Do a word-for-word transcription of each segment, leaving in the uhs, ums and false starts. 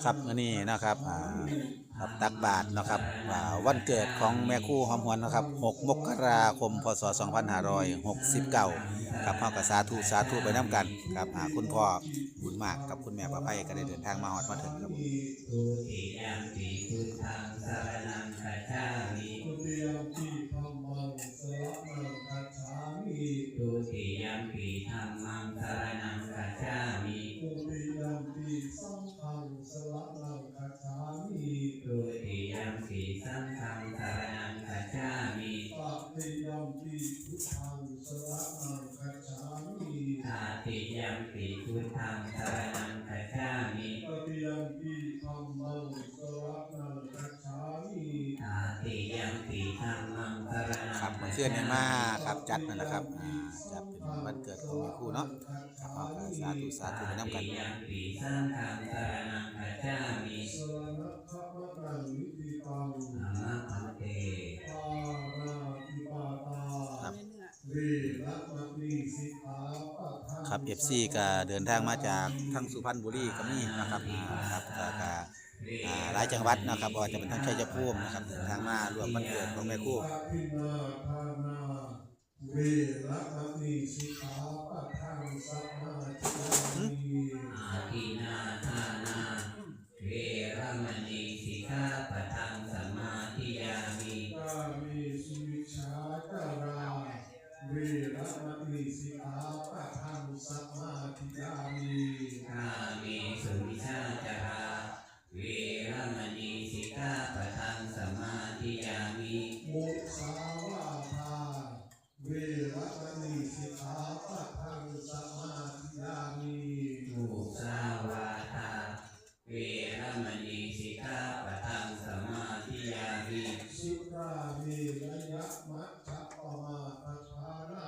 ครับ มื้อนี้นะครับ อ่า ครับ ตักบาตรนะครับ อ่า วันเกิดของแม่ครูหอมหวนนะครับ หก มกราคม พ.ศ. สองพันห้าร้อยหกสิบเก้า ครับ เฮาก็สาธุ สาธุไปนำกันครับ อ่า คุณพ่อบุญมากกับคุณแม่ประไพก็ได้เดินทางมาฮอดมาถึงครับผม Dutiyampi buddhaṃ saraṇaṃ gacchāmi. Dutiyampi dhammaṃ saraṇaṃ gacchāmi. Dutiyampi dhammaṃ saraṇaṃ gacchāmi. Dutiyampi saṅghaṃ saraṇaṃ gacchāmi. Dutiyampi saṅghaṃ saraṇaṃ gacchāmi. Tatiyampi buddhaṃ saraṇaṃ gacchāmi. Tatiyampi buddhaṃ saraṇaṃ gacchāmi. Tatiyampi dhammaṃ saraṇaṃ gacchāmi. Tatiyampi dhammaṃ saraṇaṃ ครับ มื้อคืนนี้มาครับ จัดนั่นแหละครับ อ่า จัดเป็นวันเกิดของแม่ครูเนาะ ครับ เฮาก็สาธุ สาธุไปนำกัน Tatiyampi saṅghaṃ saraṇaṃ gacchāmi. Saraṇagamanaṃ niṭṭhitaṃ. Āma bhante. Pāṇātipātā. ครับ Veramaṇī sikkhāpadaṃ. ครับ เอฟซี ก็เดินทางมาจากทางสุพรรณบุรีก็มีนะครับ อ่า ครับ ก็ ก็ อ่า หลายจังหวัดนะครับ บ่ว่าจะเป็นทางชัยภูมินะครับ เดินทางมาร่วมวันเกิดของแม่ครู Adinnādānā veramaṇī sikkhāpadaṃ samādiyāmi. Adinnādānā veramaṇī sikkhāpadaṃ samādiyāmi. Kāmesu micchācārā veramaṇī sikkhāpadaṃ samādiyāmi. Kāmesu micchācārā veramaṇī sikkhāpadaṃ samādiyāmi. Musāvādā veramaṇī sikkhāpadaṃ samādiyāmi. Musāvādā veramaṇī sikkhāpadaṃ samādiyāmi. Surāmerayamajjapamādaṭṭhānā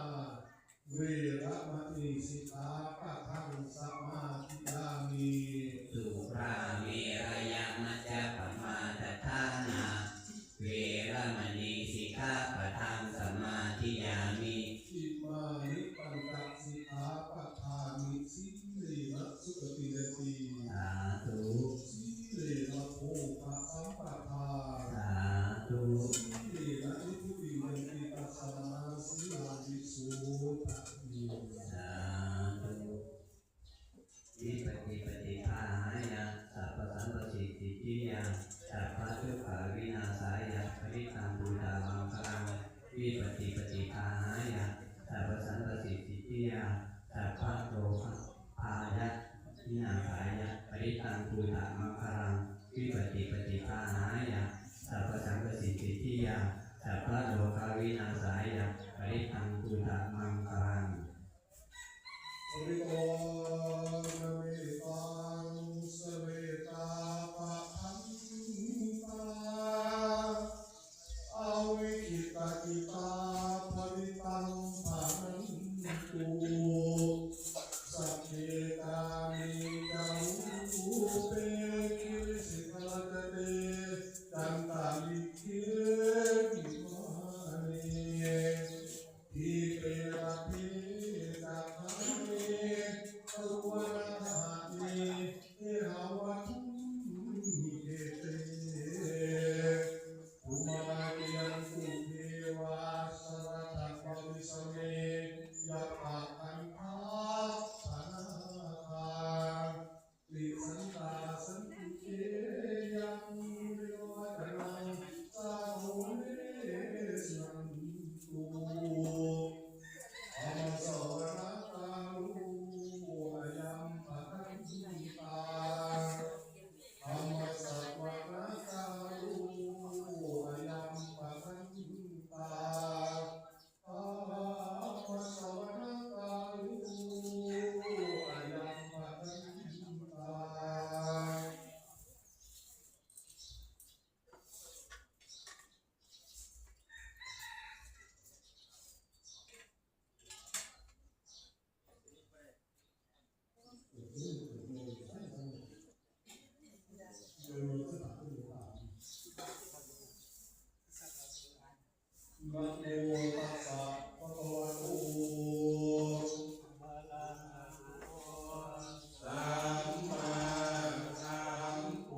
veramaṇī sikkhāpadaṃ samādiyāmi. Surāmerayamajjapamādaṭṭhānā veramaṇī sikkhāpadaṃ samādiyāmi. Imāni pañca sikkhāpadāni. Sīlena sugatiṃ yanti. Sādhu. Sīlena bhogasampadā. Sādhu. Sīlena nibbutiṃ yanti, tasmā sīlaṃ visodhaye. Sādhu. Vipattipaṭibāhāya sabbasampattisiddhiyā sabbadukkhavināsāya parittaṃ brūtha maṅgalaṃ. Vipattipaṭibāhāya sabbasampattisiddhiyā sabbarogabhayavināsāya parittaṃ brūtha maṅgalaṃ. Vipattipaṭibāhāya sabbasampattisiddhiyā sabbarogavināsāya parittaṃ brūtha maṅgalaṃ. Parittaṃ bhaṇantā, avikkhittacittā parittaṃ bhaṇantu. Sagge kāme ca rūpe girisikharataṭe cantalikkhe vimāne, dīpe raṭṭhe ca gāme taruvanagahane gehavatthumhi khette, bhummā cāyantu devā jalathalavisame yakkhagandhabbanāgā, tiṭṭhantā santike yaṃ munivaravacanaṃ sādhavo me suṇantu. Dhammassavanakālo ayambhadantā. Dhammassavanakālo ayambhadantā. Dhammassavanakālo ayambhadantā. Namo tassa bhagavato arahato sammāsambuddhassa.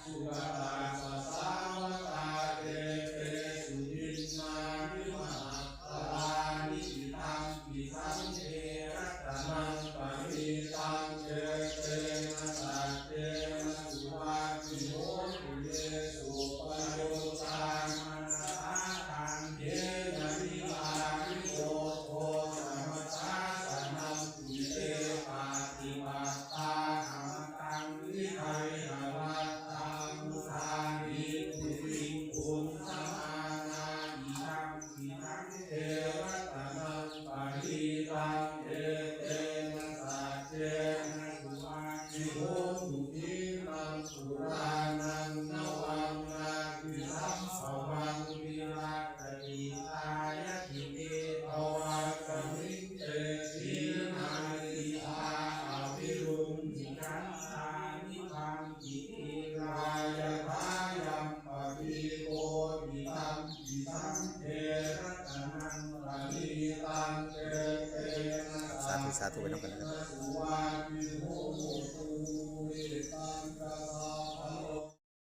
Sugatassa sāvakā, etesu dinnāni mahapphalāni, idampi saṅghe ratanaṃ paṇītaṃ, etena saccena suvatthi hotu. Ye suppayuttā manasā daḷhena, niyyāniko gotamasāsanampi, te pattipattā amataṃ vigayha, laddhā mudhā nibbutiṃ bhuñjamānā, idampi saṅghe ratanaṃ paṇītaṃ, etena saccena suvatthi hotu. Khīṇaṃ purāṇaṃ navaṃ natthi sambhavaṃ, virattacittāyatike bhavasmiṃ, te khīṇabījā aviruḷhichandā, nibbampi dhīrā yathāyampadīpo, idampi saṅghe ratanaṃ paṇītaṃ, etena สาธุ สาธุ ไปนำกันนะครับ saccena suvatthi hotu. Etañca sabba